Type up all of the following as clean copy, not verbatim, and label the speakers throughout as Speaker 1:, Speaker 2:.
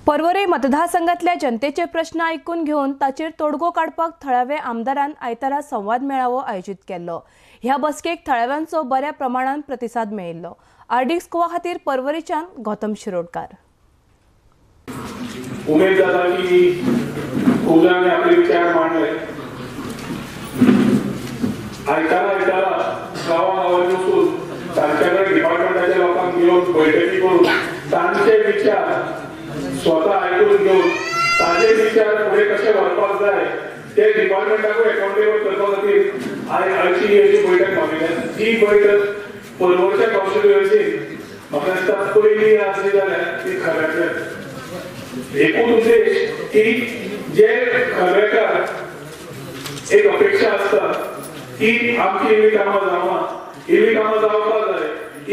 Speaker 1: पर्वरी मतदारसंघातल्या जनतेचे प्रश्न आयकून घेवन ताचेर तोडगो काडपाक थळावे आमदारान आयतारा संवाद मेळावो आयोजीत केल्लो। ह्या बसकेक थळाव्यांचो बऱ्या प्रमाणान प्रतिसाद मेळिल्लो। आरडीएक्स गोवा खातीर पर्वरीच्यान गौतम शिरोडकार।
Speaker 2: उमेद जाता की खूब जाणांनी आपले विचार मांडले। आयतारा आयतारा गांवा गांवांनी वचून तांच्या कडेन डिपार्टमेंटाच्या लोकांक घेवन बैठकी करून तांचे विचार स्वतः आयकून घेवन ताजे विचार फुडें कशे व्हरपाक जाय ते डिपार्टमेंटाकूय एकाउंटेबल करपा खातीर आयची ही अशी बैठक मागिल्ली। ही बैठक पर्वरच्या कॉन्स्टिट्युएन्सीन म्हाका दिसता पयली आसली जाल्यार ती खऱ्यातल्यान एकूच उद्देश की जे खरेकार एक अपेक्षा आसता की आमची इल्ली कामां जावना, इल्ली कामां जावपाक जाय,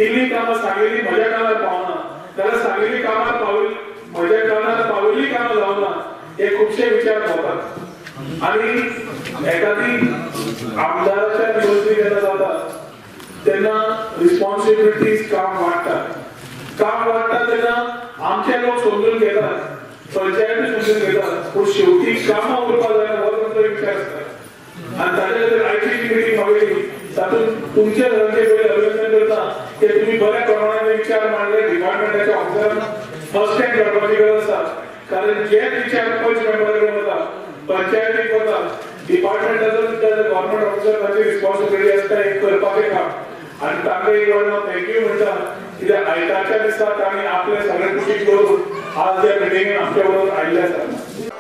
Speaker 2: इल्ली कामां सांगिल्ली म्हज्या कानार पावना जाल्यार सांगिल्ली कामां पावली म्हज्या कानार पावली कामां जावना हे खुबशे विचार जातात। आनी एखादी आमदाराच्या निवडणूक जेन्ना जाता तेन्ना रिस्पॉन्सिबिलिटीज काम वाडटा, काम वाडटा तेन्ना आमचे लोक समजून घेतात, पंचायती समजून घेतात, पूण शेवटी कामां उरपाक जाय हो तुमचो विचार आसता। आनी ताच्या खातीर आयची मिटींग मागयली तातूंत तुमच्या घरांचे पयलीं अभिनंदन करता की तुमी बऱ्या प्रमाणान विचार मांडले। डिपार्टमेंटाच्या ऑफिसरान फर्स्ट हँड करपाची गरज आसा, कारण जे विचार पंच मेंबरा कडेन वता, पंचायतीक वता, डिपार्टमेंटाचो गव्हर्मेंट ऑफिसर ताची रिस्पॉन्सिबिलिटी आसता एक करपाचें काम। आनी तांकां एक वेळ हांव thank you म्हणटा कित्याक आयतारच्या दिसा तांणी आपले सगळे कुशीक दवरून आज ह्या मिटिंगेक आमच्या बरोबर आयिल्ले आसा।